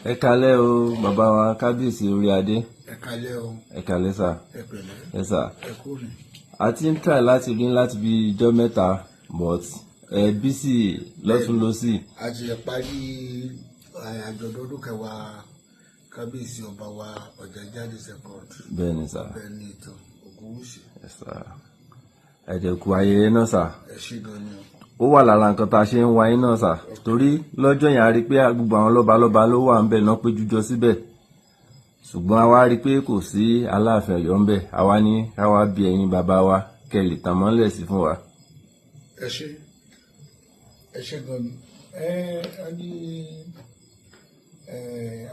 Ẹ kalẹ́ o, bàbá wa kábíyèsí orí adé. Ẹ kalẹ́ o. Ẹ kalẹ́ sà. Ẹ pẹ̀lẹ́. Ẹ sà. Ẹ kú rìn. A ti ń try láti rí láti bí ijọ́ 3, but ẹ busy lọ́tún lọ́sì. A ti parí àjọ̀dún ọdún 10 kábíyèsí ọba wa Ọ̀jájá the Second. Bẹ́ẹ̀ ni sà. Bẹ́ẹ̀ ni, ìtàn Ògúnwùsì. Ẹ sà, ẹ dẹ̀ kú ayẹyẹ náà sà. Ẹ ṣé gan ni o. Ó wà lára nǹkan tá a ṣe ń wá yín náà sà, torí lọ́jọ́ yẹn a rí i pé gbogbo àwọn lọ́balọ́ba ló wà ńbẹ̀ náà péjú jọ síbẹ̀, ṣùgbọ́n a wá rí i pé kò sí Aláàfin Ọ̀yọ́ ńbẹ̀. A wá ní ká wá bí ẹ̀yin bàbá wa kẹ́ lè tàn mọ́lẹ̀ sí fún wa. Ẹ ṣé, ẹ ṣé gan ni. Ẹ ẹ ní ẹ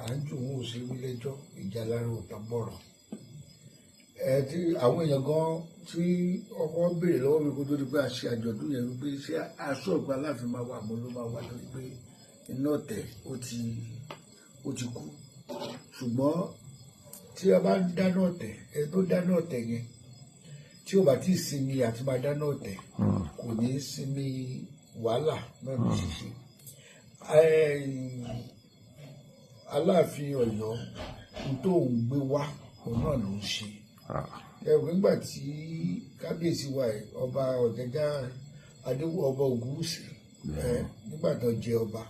à ń jù wọn ò sí wí lẹ́jọ́ ìjà lára ò tán bọ̀rọ̀. Ẹ tí àwọn èèyàn gan tí ọkọ béèrè lọ́wọ́ mi kó tó di pé a ṣe àjọ̀dún yẹn wípé ṣé aṣọ ìgbà Aláàfin máa wà, mọ́ ló máa wà, lórí pé iná ọ̀tẹ̀ ó ti kú. Ṣùgbọ́n tí a bá ń dáná ọ̀tẹ̀, ẹ tó dáná ọ̀tẹ̀ yẹn, tí ò bá tí ì sinmi àti máa dáná ọ̀tẹ̀, kò ní í sinmi, wàhálà náà ní ṣíṣe. Aláàfin Ọ̀yọ́, ohun tó ń gbé wá, òun náà ló ń ṣe. Ẹ̀rù nígbà tí kábíyèsí wa yìí, ọba Ọ̀jájá Adéwọ̀, ọba Ògúnwùsì, nígbà tó jẹ ọba,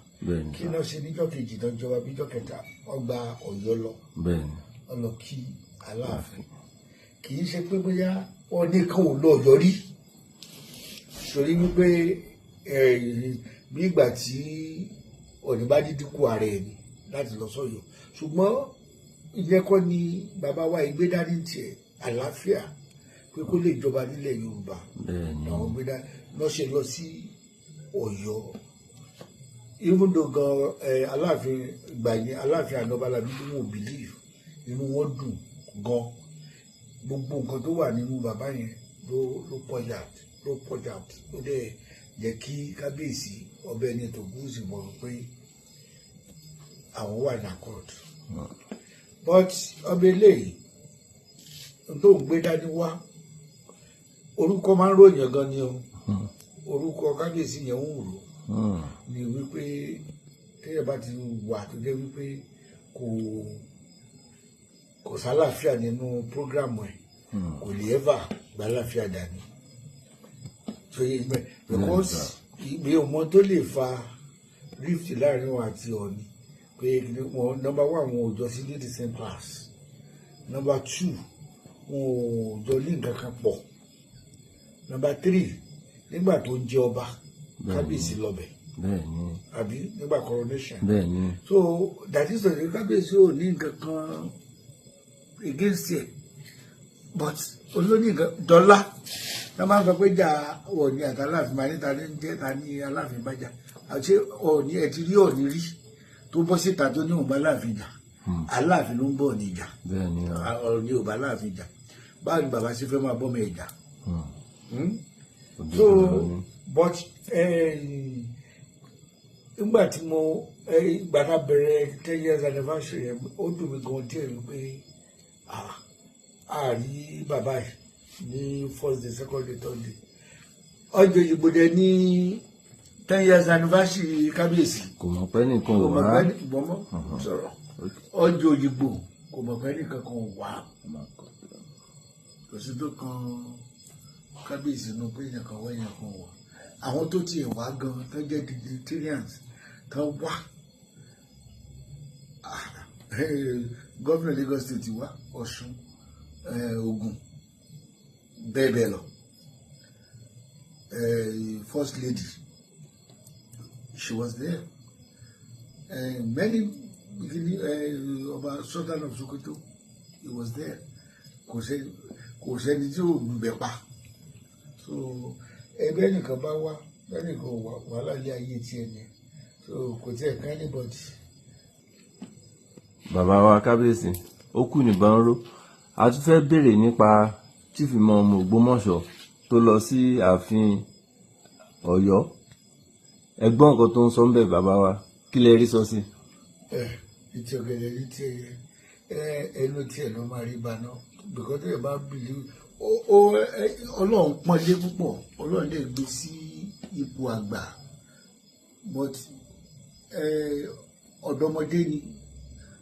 kí náà ṣe níjọ́ kejì tó jọba bíjọ́ kẹta, wọ́n gba Ọ̀yọ́ lọ. Wọ́n lọ kí Aláàfin. Kì í ṣe pé bóyá wọ́n ní kàn ò lọ Ọ̀yọ́ rí, torí wípé bí ìgbà tí Ọ̀ọ̀ni bá dídí kú ara ẹ̀ ni láti lọ sọ́yọ́. Ṣùgbọ́n ìyẹn kọ́ ni bàbá wa ìgbé dání tiẹ̀, àlàáfíà pé kó lè jọba nílẹ̀ Yorùbá làwọn gbé dání lọ́ ṣe lọ sí Ọ̀yọ́. Even though gan Aláàfin ìgbà yẹn, Aláàfin ànọba làbí, wọn ò believe, inú wọn dùn gan. Gbogbo nǹkan tó wà nínú bàbá yẹn ló point out, ló point out. Ó dẹ̀ jẹ́ kí kábíyèsí ọbẹ̀ ẹni tó gúúsì mọ̀ pé àwọn wà ní accord. But ọbẹ̀ eléyìí tó ń gbé dání wá, orúkọ máa ń ròyìn gan ni o. Orúkọ kábíyèsí yẹn ń rò ni wípé téèyàn bá ti wà tó jẹ́ wípé kò sálàáfíà nínú program ẹ̀, kò lè ever gbàláfíà dání. So yé bẹ́ẹ̀, because mi ò mọ tó lè fa rift láàrin wọn àti Ọọ̀ni pé wọn, number one, wọn ò jọ sí ní the same class; number two, wọn ò jọ ní nǹkan kan pọ̀; number three, nígbà tó ń jẹ ọba, kábíyèsí lọ́bẹ̀, àbí nígbà coronation. So that is the kábíyèsí ò ní nǹkan kan against ẹ̀, but olóní nǹkan dọ́là wọ́n máa ń sọ pé jà Ọọ̀ni àti Aláàfin máa ní ta ní jẹ́ ta ní Aláàfin bá jà àti Ọọ̀ni. Ẹ̀ ti rí Ọọ̀ni rí tó bọ́ síta tó ní òun bá Aláàfin jà? Aláàfin ló ń bọ̀ ní ìjà. Ọọ̀ni ò bá Aláàfin jà. Báwo ni bàbá ṣe fẹ́ máa bọ́ mi ìjà? So but nígbà tí mo ìgbà tá a bẹ̀rẹ̀ 10 years anniversary yẹn, ó dùn mí gan díẹ̀ wípé a rí bàbá yìí ní first day, second day, third day. Ọjọ́ ìgbò dẹ ní 10 years anniversary kábíyèsí. Kò mọ̀ pé nìkan ò Kò mọ̀ wá. Pé gbọ́mọ́ sọ̀rọ̀ ọjọ́ ìgbò, kò mọ̀ pé nìkan kan wá. Kò sí tó kan kábíyèsí nù pé èèyàn kan wá, èèyàn kan wá. Àwọn tó tiẹ̀ wá gan tó jẹ́ dignitarians tó wá, gómìnà Lagos State wá, Ọ̀ṣun, Ògùn, bẹ́ẹ̀ bẹ́ẹ̀ lọ. First Lady, she was there. Many ọba, Sultan of Sokoto, he was there. Kò sẹ́ni tí ò lùbẹ̀ pa. So ẹgbẹ́ nìkan bá wá, ẹnìkan wà, wàhálà ilé ayé tiẹ̀ ni, so kò tiẹ̀ kàn anybody. Bàbá wa kábíyèsí, ó kù níbọn ró. A tún fẹ́ béèrè nípa Chief Imam Ògbómọ̀ṣọ́ tó lọ sí ààfin Ọ̀yọ́. Ẹ gbọ́ nǹkan tó ń sọ ń bẹ̀, bàbá wa, kí lẹ rí sọ sí? Ẹ ìtì ọ̀gẹ̀dẹ̀ ní tiẹ̀ yẹ ẹ, ẹnu tiẹ̀ ló máa rí baná, because ẹ bá bìlí ó Ọlọ́run pọ́nlé púpọ̀, Ọlọ́run lè gbé sí ipò àgbà, but ọ̀dọ́mọdé ni.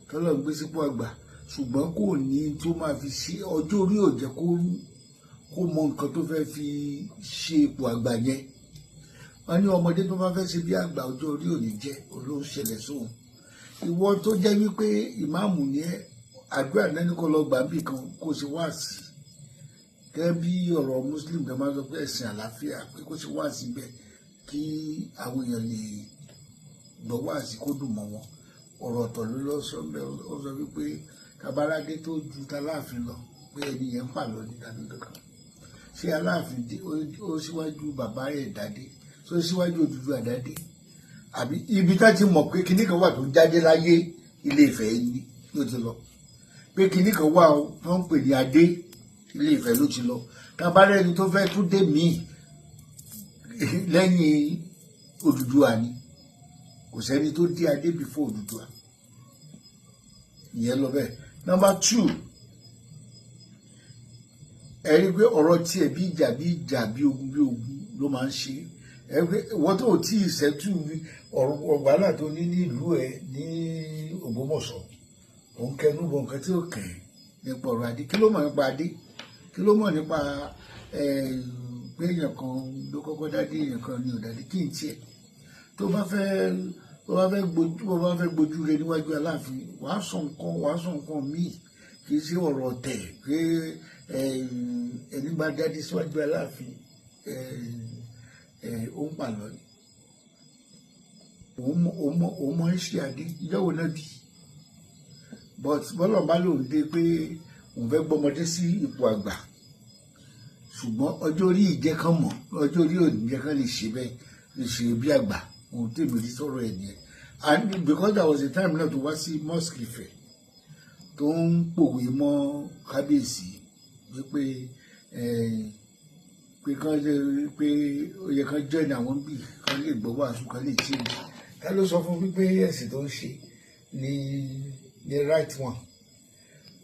Tọ́lọ́run gbé sípò àgbà, ṣùgbọ́n kò ní tó máa fi ṣe. Ọjọ́ orí ò jẹ́ kó mọ nǹkan tó fẹ́ fi ṣe ipò àgbà yẹn. Wọ́n ní ọmọdé tó bá fẹ́ ṣe bí àgbà, ọjọ́ orí ò ní jẹ́ olóhùn ṣẹlẹ̀ sóhun. Ìwọ tó jẹ́ wípé ìmáàmù ní ẹ́, àdúrà náà ní kó lọ gbà níbì kan kó ṣe wáàsí, gẹ́gẹ́ bí ọ̀rọ̀ Muslim kan máa ń sọ pé ẹ̀sìn àlàáfíà, pé kó ṣe wáàsí bẹ́ẹ̀ kí àwọn èèyàn lè gbọ́ wáàsí, kó dùn mọ́ wọn. Ọ̀rọ̀ ọ̀tọ̀ ló lọ sọ bẹ́ẹ̀. Ó sọ wípé kabaládé tó ju taláàfin lọ, pé ẹni yẹn ń pàlọ́ ní tàbí kankan. Ṣé Aláàfin ó síwájú bàbá ẹ̀ dádé? Tó síwájú Odùduwà dádé? Àbí ibi tá ti mọ̀ pé kinní kan wà tó jáde láyé, Ilé Ifẹ̀ ni ló ti lọ, pé kinní kan wà ó tó ń pè ní adé, Ilé Ifẹ̀ ló ti lọ. Tabalẹ́ni tó fẹ́ tún dé míì lẹ́yìn Odùduwà ni, kò sẹ́ni tó dé adé before Odùduwà. Ìyẹn lọ bẹ́ẹ̀. Number two, ẹ rí i pé ọ̀rọ̀ tiẹ̀, bí ìjà bí ìjà, bí ogun bí ogun ló máa ń ṣe. Ẹ rí i pé wọ́n tó tí ì sẹ́tù ọ̀rọ̀ wàhálà tó ní ní ìlú ẹ ní Ògbómọ̀ṣọ́, òun kẹnu bọ nǹkan tí ó kàn ẹ́ nípa ọ̀rọ̀ adé. Kí ló mọ̀ nípa adé? Kí ló mọ̀ nípa pé èèyàn kan ló kọ́kọ́ dádé, èèyàn kan ní òdàdé? Kí n tiẹ̀ tó bá fẹ́ gbójú rẹ níwájú Aláàfin, wàá sọ nǹkan míì, kì í ṣe ọ̀rọ̀ ọ̀tẹ̀ pé ẹni bá dádé síwájú Aláàfin, ó ń pàlọ́ ni. Òun mọ ṣe adé ìjọ́wọ́ náà bí, but bọ́lọ̀ bá lòun dé pé òun fẹ́ gbọ́mọdé sí ipò àgbà, ṣùgbọ́n ọjọ́ orí ìjẹ́ kan mọ̀, ọjọ́ orí òní jẹ́ kan lè ṣe bẹ́ẹ̀, lè ṣe bí àgbà. Ohun tèmi rí sọ̀rọ̀ ẹ̀ nìyẹn. And because there was a time náà tó wá sí mosque Ifẹ̀, tó ń pòwe mọ́ kábíyèsí wípé pé kán lè pé ó yẹ kán join àwọn bíi kán lè gbọ́ wàásù, kán lè change. Ká ló sọ fún wípé ẹ̀sìn tó ń ṣe ní right one?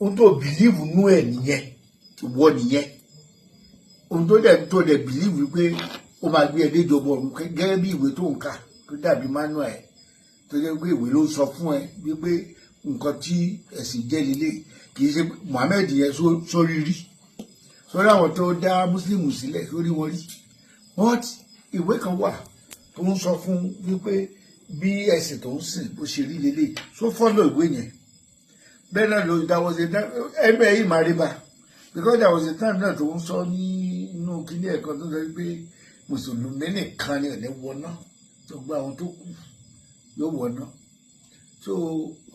Ohun tó believe nú ẹ̀ nìyẹn, ìwọ nìyẹn. Ohun tó dẹ̀ believe wípé ó máa gbé ẹ déjọba ọ̀run, gẹ́gẹ́ bí ìwé tó ń kà tó dàbí manual ẹ̀, tó jẹ́ pé ìwé ló ń sọ fún ẹ wípé nǹkan tí ẹ̀sìn jẹ́ lílé. Kì í ṣe Muhammed yẹn sórí rí sórí àwọn tó dá Muslim sílẹ̀ sórí wọn rí, but ìwé kan wà tó ń sọ fún wípé bí ẹ̀sìn tó ń sìn bó ṣe rí lélẹ̀, so follow ìwé yẹn. Bẹ́ẹ̀ náà ló there was a time ẹgbẹ́ yìí máa rí bá, because there was a time náà tó ń sọ nínú kíní ẹ̀kan tó sọ pé mùsùlùmí nìkan ni ọ̀nẹ́ wọná, tó gba àwọn tó kù yóò wọná. So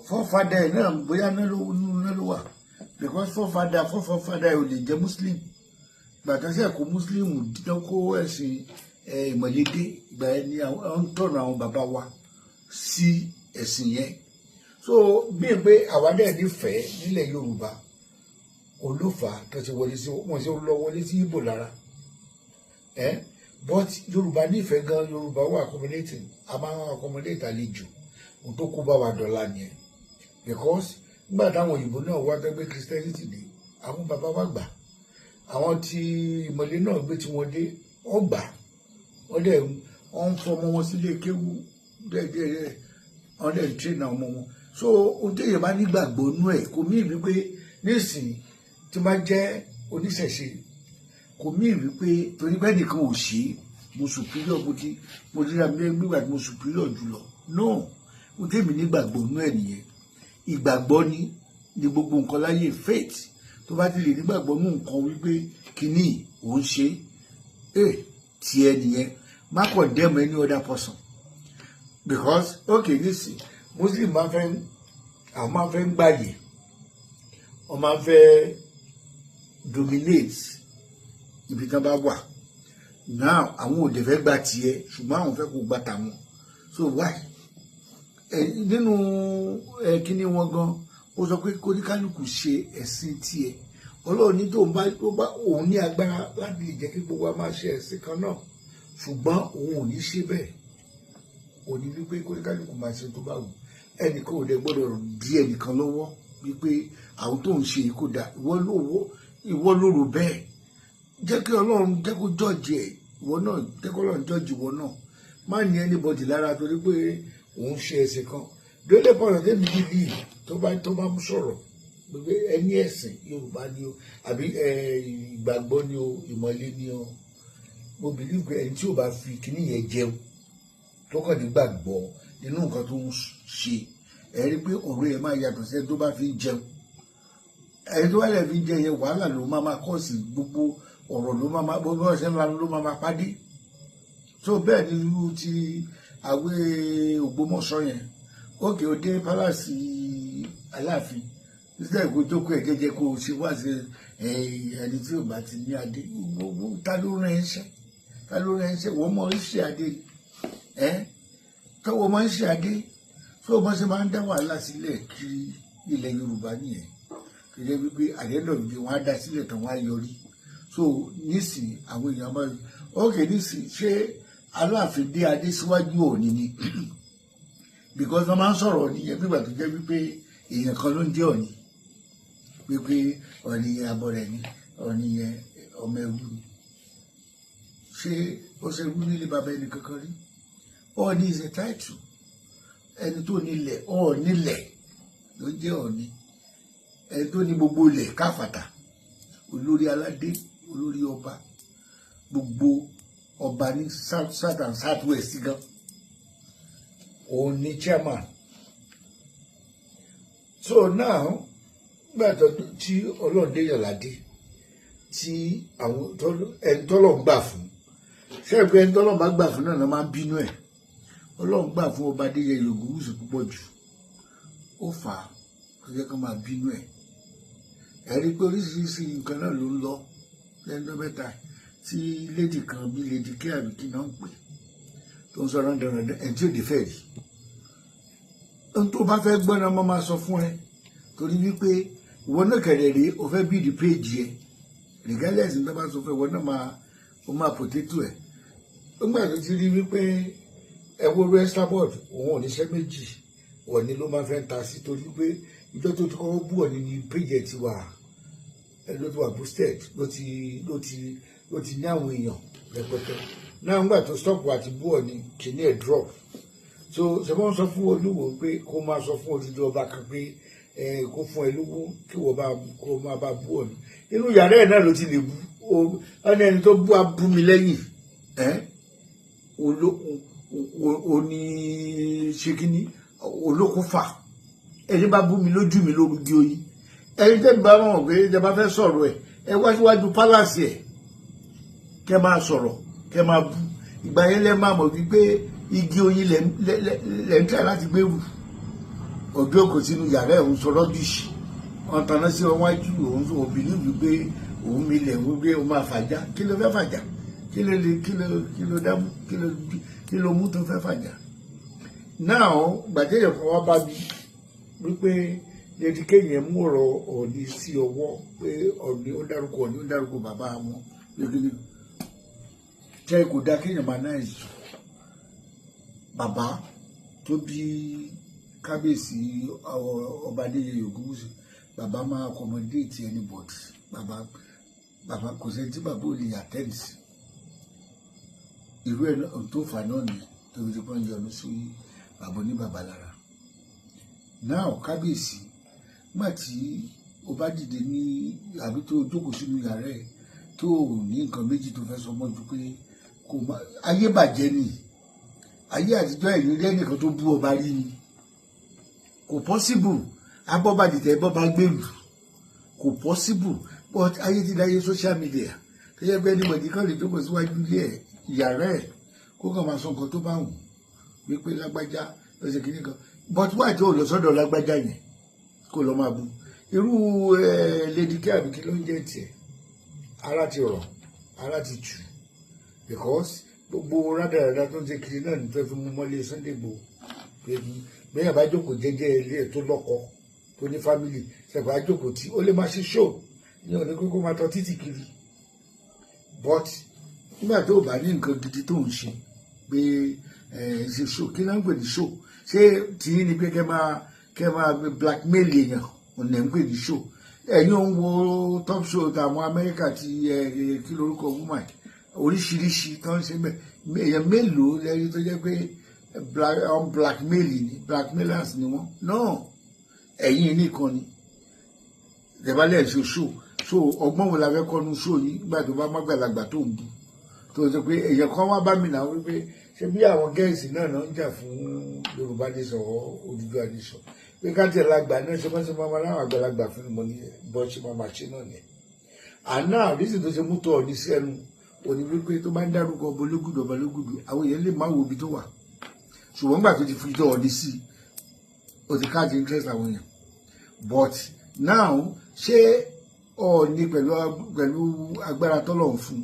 forefather ẹ̀ náà, bóyá náà ló wà, because forefather ẹ̀ ò lè jẹ́ Muslim. Gbàtà sí ẹ̀kọ́ Muslim dídán kó ẹ̀sìn ìmọ̀lédè, ìgbà yẹn ni àwọn ń tọ̀nà àwọn bàbá wa sí ẹ̀sìn yẹn. So bí n pé àwa dẹ̀ nífẹ̀ẹ́ nílẹ̀ Yorùbá olófà tó ti wọlé sí wọn, ṣe lọ wọlé sí Ìgbò lára ẹ. But Yorùbá nífẹ̀ẹ́ gan. Yorùbá wà accommodating, a máa ń accommodate àlejò. Ohun tó kó bá wa dọ̀la nìyẹn, because nígbà táwọn òyìnbó náà wá gbé Christianity dé, àwọn bàbá wa gbà. Àwọn tí ìmọ̀lẹ́ náà gbé tí wọ́n dé, wọ́n gbà, wọ́n dẹ̀ wọ́n ń fọmọ wọn sílé kéwú dẹ́ẹ̀dẹ́ẹ̀, wọ́n dẹ̀ ń train àwọn ọmọ wọn. So ohun téèyàn bá nígbàgbọ́ nú ẹ̀, kò mí wípé nísìnyí tí wọ́n bá jẹ́ oníṣẹ̀ṣe, kò mí wípé torí pé nìkan ò sí, mo superior, mo ti ra mi nígbà tí mo superior jùlọ. No, ohun tèmi nígbàgbọ́ nú ẹ̀ nìyẹn. Ìgbàgbọ́ ni gbogbo nǹkan láyé, faith. Tó bá ti lè nígbàgbọ́ nú nǹkan wípé kínní òun ṣe é, tiẹ̀ nìyẹn. Má condemn any other person, because okay, nísìn Muslim máa fẹ́, àwọn máa fẹ́ ń gbàyè, wọ́n máa fẹ́ dominate ibi tí wọ́n bá wà. Now àwọn ò dẹ̀ fẹ́ gba tiẹ̀, ṣùgbọ́n àwọn fẹ́ kó gba tàwọn. So why ẹ nínú ẹ kíní wọn gan, ó sọ pé kóníkálukú ṣe ẹ̀sìn tiẹ̀. Ọlọ́run ní tóun bá tó bá òun ní agbára láti lè jẹ́ kí gbogbo wa máa ṣe ẹ̀sìn kan náà, ṣùgbọ́n òun ò ní ṣe bẹ́ẹ̀. Òní wípé kóníkálukú máa ṣe tó bá wù. Ẹnìkan ò dẹ̀ gbọ́dọ̀ dí ẹnìkan lọ́wọ́ wípé àwọn tó ń ṣe yìí kò dáa. Ìwọ ló rò bẹ́ẹ̀. Jẹ́ kí Ọlọ́run jẹ́ kó judge ẹ̀. Ìwọ náà, jẹ́ kí Ọlọ́run judge ìwọ náà. Má ní anybody lára torí pé òun ṣe ẹ̀sìn kan. Délé pọ̀nà tẹ́mi believe tó bá mú sọ̀rọ̀ gbogbo ẹni ẹ̀sìn Yorùbá ni o, àbí ìgbàgbọ́ ni o, ìmọ̀le ni o, mo believe pé ẹni tí ò bá fi kíní yẹn jẹun, tó kàn ní gbàgbọ́ nínú nǹkan tó ń ṣe, ẹ rí pé ọ̀rọ̀ yẹn máa yàtọ̀ sí ẹni tó bá fi jẹun. Ẹni tó bá lè fi jẹ yẹn, wàhálà ló máa kọ́ sí, gbogbo ọ̀rọ̀ ló máa bó bá ṣe ń lanu ló máa pàdé. So bẹ́ẹ̀ ni irú ti àwẹ̀ Ògbómọ̀ṣọ́ yẹn. Òkè òde palace Aláàfin, sísẹ kó jókòó ẹ jẹ́jẹ́, kó o ṣe wá sí ẹni tí ò bá ti ní adé. Gbogbo ta ló rán ẹ ṣẹ́? Ta ló rán ẹ ṣẹ́? Wọ́n mọ iṣẹ́ adé ẹ tọwọ́ mọ iṣẹ́ adé tó o bá ṣe máa ń dá wàhálà sílẹ̀ kiri ilẹ̀ Yorùbá nìyẹn. Kì í ṣe wípé àdéhùn wọn á dá sílẹ̀ tán, wọn á yọrí. So nísìn àwọn èèyàn máa ok nísìn, ṣé Aláàfin dé adé síwájú Ọọ̀ni ni? Because wọ́n máa ń sọ̀rọ̀ Ọọ̀ni yẹn bí ìgbà tó jẹ́ wípé èèyàn kan ló ń jẹ́ Ọọ̀ni, wípé Ọọ̀ni yẹn abọ́rẹ̀ ni, Ọọ̀ni yẹn ọmọ ẹrú ni. Ṣé ó ṣe rú nílé bàbá ẹnì kankan rí? Ọọ̀ni is a title. Ẹni tó nílẹ̀, Ọọ̀nilẹ̀ ló ń jẹ́ Ọọ̀ni, ẹni tó ní gbogbo ilẹ̀ káfàtà, olórí aládé, olórí ọba, gbogbo ọba ní south, south and south west gan, òun ni chairman. So now, nígbà tó tí Ọlọ́run dé yàn ládé, tí àwọn ẹni tọ́lọ̀ gbà fún, ṣé ẹ pé ẹni tọ́lọ̀ bá gbà fún náà máa ń bínú ẹ̀. Ọlọ́run gbà fún ọba Adéyẹyè Ògúnwùsì púpọ̀ jù, ó fà á kó jẹ́ kó máa bínú ẹ̀. Ẹ rí i pé oríṣiríṣi nǹkan náà ló ń lọ lẹ́nu mẹ́ta, tí lady kan bí Lady K àbí kí náà ń pè, tó ń sọ̀rọ̀ dandan ẹ̀ tí ò dé fẹ́ rí. Ohun tó bá fẹ́ gbọ́ náà mo máa sọ fún ẹ, torí wípé ìwọ náà kẹ̀rẹ̀ rí, o fẹ́ build page ẹ. Regardless ní tó bá sọ fún ẹ, ìwọ náà máa o máa potato ẹ. Nígbà tó ti rí wípé ẹ wo Esabod, òun ò níṣẹ́ méjì, Ọ̀ní ló máa fẹ́ ta sí, torí pé ìjọ tó ti kọ́kọ́ bú Ọ̀ní ní page ẹ ti wà, ló ti wà boosted, ló ti ní àwọn èèyàn rẹpẹtẹ náà. Nígbà tó stop àti bú Ọ̀ní, kìíní ẹ̀ drop. So ṣe wọ́n sọ fún Olúwo pé kó máa sọ fún odidi ọba kan pé ẹ kó fún ẹ lówó kí wọ́n bá kó máa bá bú Ọ̀ní? Inú yàrá ẹ̀ náà ló ti lè bú ọ ní ẹni tó bú abú mi lẹ́yìn ẹ́ oní ṣe kínní olókùnfà. Ẹni bá bú mi lójú mi lórúkí oyin, ẹni tẹ́ bá mọ̀ pé ẹ bá fẹ́ sọ̀rọ̀ ẹ̀, ẹ wá síwájú palace ẹ̀, kẹ́ máa sọ̀rọ̀, kẹ́ máa bú. Ìgbà yẹn lẹ́ máa mọ̀ wípé igi oyin lẹ́ ń tẹ̀ láti gbèrú. Ọjọ́ kò sínú yàrá ẹ̀ ń sọ rubbish, wọn tanná sí wọn wájú òun, òun believe wípé òun milẹ̀, wípé òun máa fàjà. Kí ló fẹ́ fàjà? Kí ló lè kí ló dámú? Kí ló mú tó fẹ́ fàjà náà? Gbàdéyẹ̀ kan wá bá mi wípé Lady K yẹn mú ọ̀rọ̀ Ọ̀ọ̀ni sí ọwọ́, pé Ọ̀ọ̀ni ó dárúkọ, Ọ̀ọ̀ni ó dárúkọ bàbá wọn gbẹgbẹ tẹ. Kò dáa kéèyàn máa náà jù bàbá tó bí kábíyèsí ọba Adéyẹyè Ògúnwùsì. Bàbá máa accommodate anybody. Bàbá kò sẹ́ni tí bàbá ò lè attend sí. Irú ẹ̀ tó fà náà ni tó fi ti pọ́n yọnu sí bàbá ní bàbá lára. Now, kábíyèsí, nígbà tí o bá dìde ní àbí tó jókòó sínú yàrá ẹ̀, tó o ní nǹkan méjì tó fẹ́ sọ mọ́ ju pé kò má ayé bàjẹ́ ni. Ayé àtijọ́, ẹ̀yìn rí ẹnìkan tó bú ọba rí ni? Kò possible. Abọ́bàdìtẹ̀ bọ́ba gbèrú, kò possible. But ayé ti dáyé social media, tó yẹ pé anybody kan lè jókòó síwájú ilé ẹ̀, yàrá ẹ̀, kó kàn máa sọ nǹkan tó bá wù wípé lágbájá ló ṣe kínní kan. But wáyé tó lọ sọ́dọ̀ lágbájá yẹn kó lọ máa bu irú Lady K àbí kí ló ń jẹ́ tiẹ̀? Ara ti rọ̀, ara ti tù, because gbogbo rádaràda tó ń ṣe kiri náà ní fẹ́ fi mú mọ́lé Sunday Igboho. Bẹ́ẹ̀ bá jókòó jẹ́jẹ́ ilé ẹ̀, tó lọ́kọ, tó ní family, ṣẹ̀fẹ̀ á jókòó tí ó lè máa ṣe show ní òní kókó máa tọ́ títì kiri. But nígbà tó o bá ní nǹkan gidi tó ń ṣe pé ẹ ṣe show, kí ló ń pè ní show? Ṣé tìyín ni pé kẹ́ máa blackmail èèyàn ọ̀nà ń pè ní show? Ẹ̀yin ò ń wo top show tàwọn Amẹ́ríkà ti ẹ kí lorúkọ woman oríṣiríṣi tó ń ṣe bẹ́ẹ̀? Èèyàn mélòó lẹ́yìn tó jẹ́ pé On blackmail ni, blackmailers ni wọ́n. No, ẹ̀yin nìkan ni ìdẹ̀bálẹ̀ ṣe show. So ọgbọ́n wo la fẹ́ kọ́ nu show yìí nígbà tó bá mágbàlagbà tó ń bu, tó sọ pé èèyàn kan wá bá mi náà wípé ṣé bí àwọn gẹ́ẹ̀sì náà náà ń jà fún Yorùbá nation or Odùduwà nation, pé ká tiẹ̀ lágbà náà ṣe mọ́ṣẹ́ máa láwọn àgbàlagbà fún mi ní bọ́ ṣe máa máa ṣe náà nìyẹn. Àná àrísì tó ṣe mú tọ̀ ní sẹ́nu òní wípé tó bá ń dárúkọ ọba Ológùdù, ọba Ológùdù, àwọn èèyàn lè má wo ibi tó wà, ṣùgbọ́n gbà tó ti fi tọ̀ ní sí, o ti catch interest àwọn èèyàn. But now, ṣé Ọọ̀ni pẹ̀lú agbára tọ́lọ̀ ń fún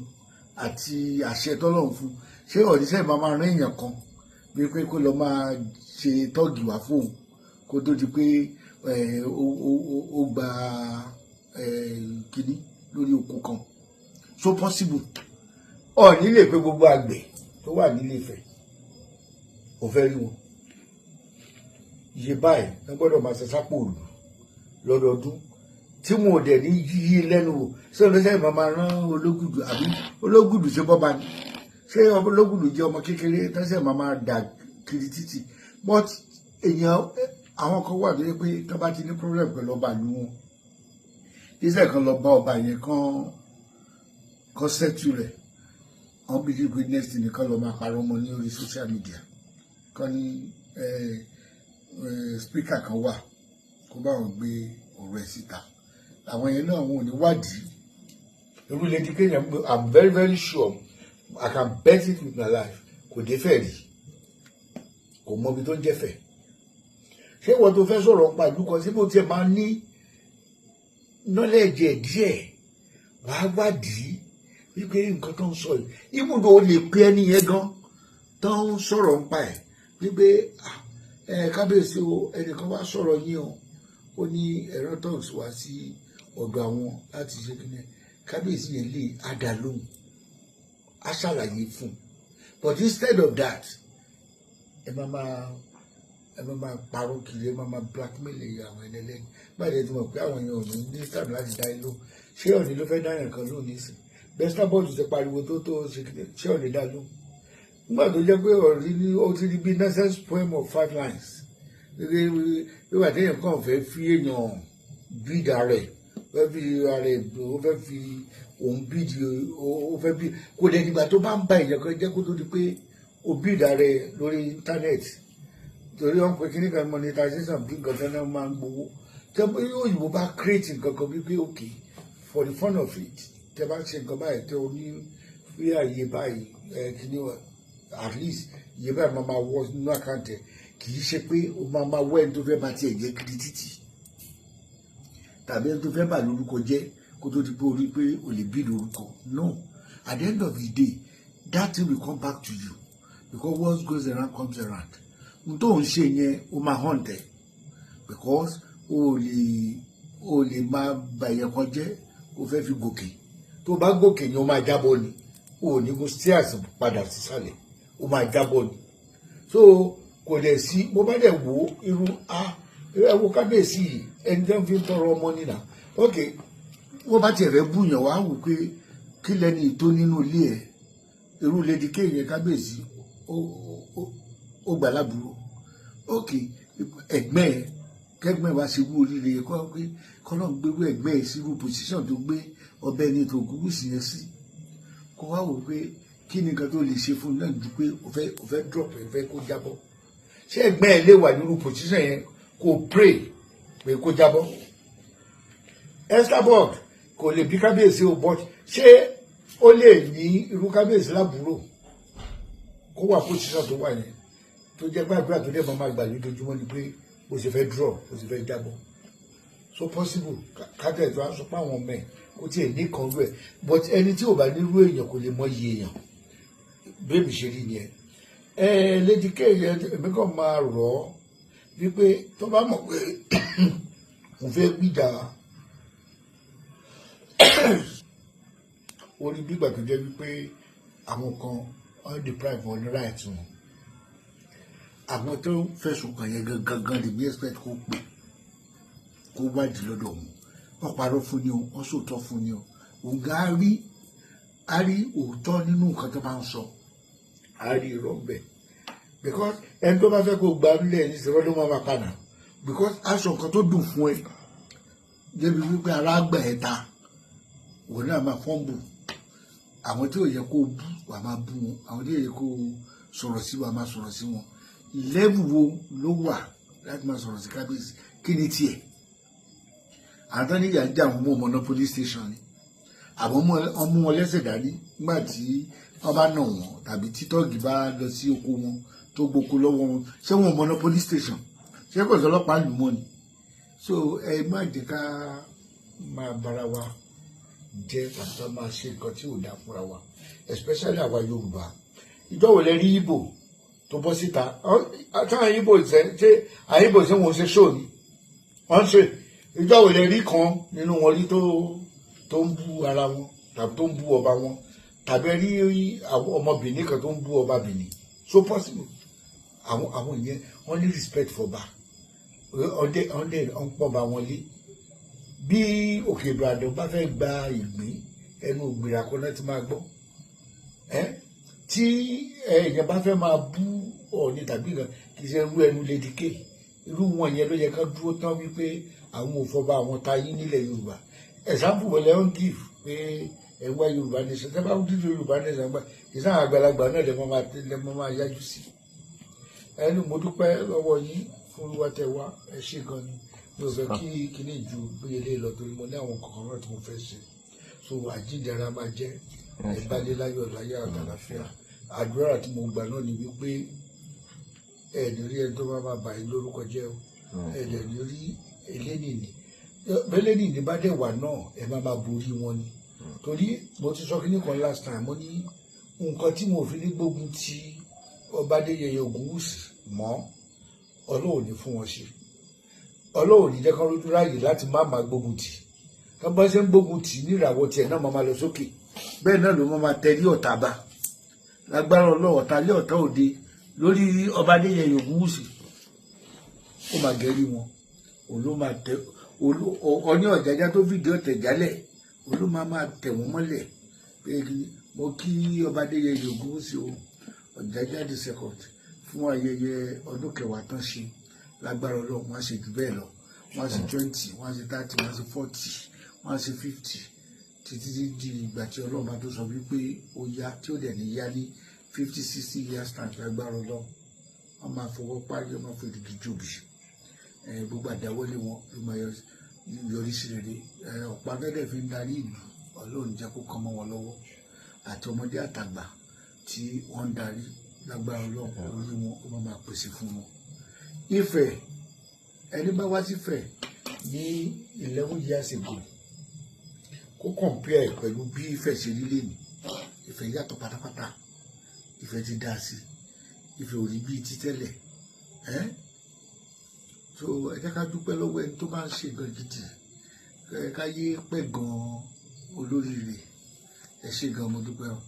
àti àṣẹ tọ́lọ̀ ń fún, ṣé Ọọ̀ni sẹ́yìn máa máa rán èèyàn kan bí pé kó lọ máa ṣe tọ́ọ̀gì wá fóun kó tó di pé ó gba kínní lórí oko kan? So possible Ọọ̀ni lè pé gbogbo àgbẹ̀ tó wà nílé Ifẹ̀, ò fẹ́ rí wọn, iye báyìí wọ́n gbọ́dọ̀ máa ṣe sápò òlù lọ́dọọdún tí wọn ò dẹ̀ ní yí lẹ́nu wò? Ṣé olóṣèlú máa máa rán Ológùdù, àbí Ológùdù ṣe bọ́ba ni? Ṣé Ológùdù jẹ́ ọmọ kékeré tẹ́sẹ̀ máa máa dà kiri títì? But èèyàn, àwọn kan wà tó yẹ pé tó bá ti ní problem pẹ̀lú ọba ìlú wọn, iṣẹ́ kan lọ bá ọba yẹn kan settle rẹ̀, wọ́n bí pé next nìkan lọ máa parọ́ mọ́ ní orí social media kan ní speaker kan wà kó bá wọn gbé ọ̀rọ̀ ẹ̀ síta. Àwọn yẹn náà, wọn ò ní wádìí irú Lady Kéèyàn. I'm very very sure, I can bet it with my life, kò dé fẹ́ rí, kò mọ ibi tó ń jẹ́fẹ̀. Ṣé ìwọ tó fẹ́ sọ̀rọ̀ nípa ìlú kan síbò tiẹ̀ máa ní knowledge ẹ̀ díẹ̀, wàá wádìí wípé nǹkan tó ń sọ yìí, ibùdó o lè pe ẹni yẹn gan tó ń sọ̀rọ̀ nípa ẹ̀ wípé, "Ẹ kábíyèsí o, ẹnìkan wá sọ̀rọ̀ yín o, ó ní ẹ̀rọ thugs wá sí ọ̀dọ̀ àwọn láti ṣe kí ni." Kábíyèsí yẹn lè á dá lóhùn, á ṣàlàyé fún un. But instead of that, ẹ máa máa parọ́ kiri, ẹ máa máa blackmail àwọn ẹni ẹlẹ́ni báyìí. Ẹ ti mọ̀ pé àwọn èèyàn ò ní ní time láti dá ilé. Ṣé Ọ̀ní ló fẹ́ dáyàn kan lóhùn nísìn? Bẹ́sítà bọ́ọ̀lù ti pariwo tó ṣe kí ni, ṣé Ọ̀ní dá lóhùn nígbà tó jẹ́ pé ọ̀rí ní ó ti di bí nonsense poem of five lines, wíwà téèyàn kàn fẹ́ fi èèyàn bídà rẹ̀, fẹ́ fi ara ẹ̀, ó fẹ́ fi òun bídì, ó fẹ́ bí kò dẹ̀ nígbà tó bá ń ba èèyàn kan jẹ́ kó tó di pé ó bídà rẹ̀ lórí íńtánẹ́ẹ̀tì, torí wọn pe kíní kan monetization, bí nǹkan tẹ́lẹ̀ náà máa ń gbowó. Tẹ́ bí òyìnbó bá create nǹkan kan wípé, okay, for the fun of it, tẹ́ bá ṣe nǹkan báyìí, tẹ́ o ní fi àyè báyìí, ẹ kíní, at least iye báyìí máa máa wọ nínú account ẹ̀. Kì í ṣe pé o máa máa wọ ẹni tó fẹ́ bá tiẹ̀ jẹ́ kiri títì tàbí ẹni tó fẹ́ bà lórúkọ jẹ́ kó tó di pé o rí pé o lè bí lórúkọ. No, at the end of the day, that thing will come back to you, because what goes around comes around. N tó ń ṣe yẹn, o máa hàn tẹ̀, because o lè máa bà yẹn kan jẹ́ o fẹ́ fi gòkè. Tó bá gòkè yẹn, o máa jábọ́ ni. O ò ní kó stairs padà sísàlẹ̀, o máa jábọ́ ni. So kò dẹ̀ sí bó bá dẹ̀ wò irú a ẹ wo kábíyèsí yìí, ẹni tó ń fi tọrọ ọmọ nínà. Ok, wọ́n bá tiẹ̀ fẹ́ búyàn, wá wò pé kí lẹ́ni tó nínú ilé ẹ̀, irú Lady K yẹn, kábíyèsí ó gbà lábúrò. Ok, ẹ̀gbẹ́ ẹ̀, kẹ́gbẹ́ wa ṣe wú oríire kọ́ pé kọ́lọ́n gbérú ẹ̀gbẹ́ ẹ̀ sírú position tó gbé ọbẹ̀ ní tó kúkú sí yẹn sí, kó wá wò pé kí ni nǹkan tó lè ṣe fún un náà ju pé o fẹ́ drop ẹ, fẹ́ kó jábọ́. Ṣé ẹ̀gbẹ́ ẹ̀ lè wà nírú position yẹn kó pray pé kó jábọ́? Esabod kò lè bí kábíyèsí o, but ṣé ó lè ní irú kábíyèsí lábúrò kó wà position tó wà yẹn, tó jẹ́ pé àdúrà tó dẹ̀ máa gbà lójoojúmọ́ ni pé bó ṣe fẹ́ drop, bó ṣe fẹ́ jábọ́? So possible kájọ ètò aṣọ pé àwọn ọmọ ẹ̀ kó tiẹ̀ ní kan rú ẹ̀, but ẹni tí ò bá nírú èèyàn kò lè mọ iye èèyàn. Bẹ́ẹ̀ ṣe rí nìyẹn. Ẹ Lady K yẹn, èmi kàn máa rọ̀ ọ́ wípé tó bá mọ̀ pé òun fẹ́ gbìjà orí gbígbà tó jẹ́ wípé àwọn kan wọ́n deprive wọn ní right wọn, àwọn tó ń fẹ̀sùn kàn yẹn gangan gan lè bí expect kó pè, kó wádìí lọ́dọ̀ wọn. Wọ́n parọ́ fún ni o, wọ́n sòótọ́ fún ni o, òun gan á rí òótọ́ nínú nǹkan tó bá ń sọ, á rí irọ́ ń bẹ̀. Because ẹni tó bá fẹ́ kó gba nílẹ̀ ní ìṣòro ló máa padà, because aṣọ nǹkan tó dùn fún ẹ débi wípé ara gbà ẹ ta, òun náà máa fọ́nbù. Àwọn tí ò yẹ kó bú, wà máa bú wọn. Àwọn tí ò yẹ kó sọ̀rọ̀ sí, wà máa sọ̀rọ̀ sí wọn. Level wo ló wà láti máa sọ̀rọ̀ sí kábíyèsí? Kí ni tiẹ̀? Àwọn tó ní ìyà ń jà, àwọn mú ọmọ náà police station ni, àbọ̀ wọ́n mú wọn lẹ́sẹ̀ dání nígbà tí wọ́n bá nà wọ́n, tàbí tí tọ́ọ̀gì bá lọ sí oko wọn tó gboko lọ́wọ́ wọn. Ṣé wọn mọ̀ náà police station? Ṣé kò sí ọlọ́pàá lù mọ́ ni? So ẹ má jẹ́ ká máa bára wa jẹ́ tàbí ká máa ṣe nǹkan tí ò dáa fúnra wa, especially àwa Yorùbá. Ìjọ wo lẹ rí Ìgbò tó bọ́ síta? Táwọn Ìgbò ṣe, ṣé àwọn Ìgbò ṣé wọn ṣe ṣó ni wọ́n ṣe? Ìjọ wo lẹ rí kan nínú wọn rí tó ń bú ara wọn tàbí tó ń bú ọba wọn, tàbí rí àwọn ọmọ Benin kan tó ń bú ọba Benin? So possible? Àwọn yẹn, wọ́n ní respect for ọba, ọdẹ ọdẹ ọ̀npọ̀ba wọn lé. Bí Òkè Ìbàdàn bá fẹ́ gba ìgbín, ẹnu ògbìrà kan náà ti máa gbọ́ ẹ. Tí èèyàn bá fẹ́ máa bú Ọọ̀ni tàbí nǹkan, kì í ṣe irú ẹnu Lady K. Irú wọn yẹn ló yẹ ká dúró tán wípé àwọn ò fọba àwọn tayín nílẹ̀ Yorùbá. Example wọlé ń give pé ẹ wá Yorùbá nation. Tẹ́ bá dídò Yorùbá nation gbà, kì í sáwọn àgbàlagbà náà lè máa yájú sí ẹnu. Mo dúpẹ́ lọ́wọ́ yín fún wíwá tẹ wá. Ẹ ṣé gan ni. Mi ò fẹ́ kí kíní ju bí eléyìí lọ, torí mo ní àwọn kọ̀ọ̀kan náà tí mo fẹ́ ṣe. So àjíǹde máa jẹ́. Ẹ bá lé láyọ̀, láyọ̀ àtàlàfíà. Àdúrà tí mo gbà náà ni wípé ẹ ní rí ẹni tó bá máa bà yín lórúkọ jẹ́ o. Ẹ dẹ̀ ní rí elénìní. Elénìní bá dẹ̀ wà náà, ẹ má máa borí wọn ni, torí mo ti sọ kíní kan last time. Mo ní nǹkan tí mo fi ní gbógun ti ọba Adéyẹyè Ògúnwùsì mọ́, Ọlọ́run ní fún wọn ṣe. Ọlọ́run ní jẹ́ kán rójú ráàyè láti má máa gbógun tì. Kán bá ṣe ń gbógun tì ní, ìràwọ̀ tiẹ̀ náà máa máa lọ sókè. Bẹ́ẹ̀ náà ló máa máa tẹrí ọ̀tá bá. Lágbára Ọlọ́run, ọ̀tá lé, ọ̀tá òde lórí ọba Adéyẹyè Ògúnwùsì, ó máa gẹ̀rí wọn. Òun ló máa tẹ Ọní Ọ̀jájá tó fìdí ọ̀tẹ̀ jálẹ̀, òun ló máa máa tẹ̀ wọ́n mọ́lẹ̀. Pé mo kí ọba Adéyẹyè Ògúnwùsì o, Ọ̀jájá the Second, fún ayẹyẹ ọdún 10 tán ṣe. Lágbára Ọlọ́run, wọ́n á ṣe jù bẹ́ẹ̀ lọ. Wọ́n á ṣe 20, wọ́n á ṣe 30, wọ́n á ṣe 40, wọ́n á ṣe 50, títí di ìgbà tí Ọlọ́run bá tó sọ wípé ó yá, tí ó dẹ̀ ní yá ní 50, 60 years time. Lágbára Ọlọ́run, wọ́n máa fọwọ́ parí, wọ́n máa fi èrìgì jòbì. Gbogbo àdáwọ́lé wọn ló máa yọrí sí rere. Ọ̀pá tẹ́lẹ̀ fi ń darí ìlú, Ọlọ́run jẹ́ kó kán mọ́ wọn lọ́wọ́, àti ọmọdé àtàgbà tí wọ́n ń darí. Lágbára Ọlọ́run, orí wọn ó máa pèsè fún wọn. Ifẹ̀, ẹni bá wá sífẹ̀ ní 11 years ago, kó compare pẹ̀lú bí Ifẹ̀ ṣe rí lẹ́nu, Ifẹ̀ yàtọ̀ pátápátá. Ifẹ̀ ti dá sí, Ifẹ̀ ò rí bíi ti tẹ́lẹ̀ ẹ́. So ẹ jẹ́ ká dúpẹ́ lọ́wọ́ ẹni tó bá ń ṣe nǹkan gidi, ẹ ká yé pẹ́ gan-an olóríire. Ẹ ṣé gan, mo dúpẹ́ o.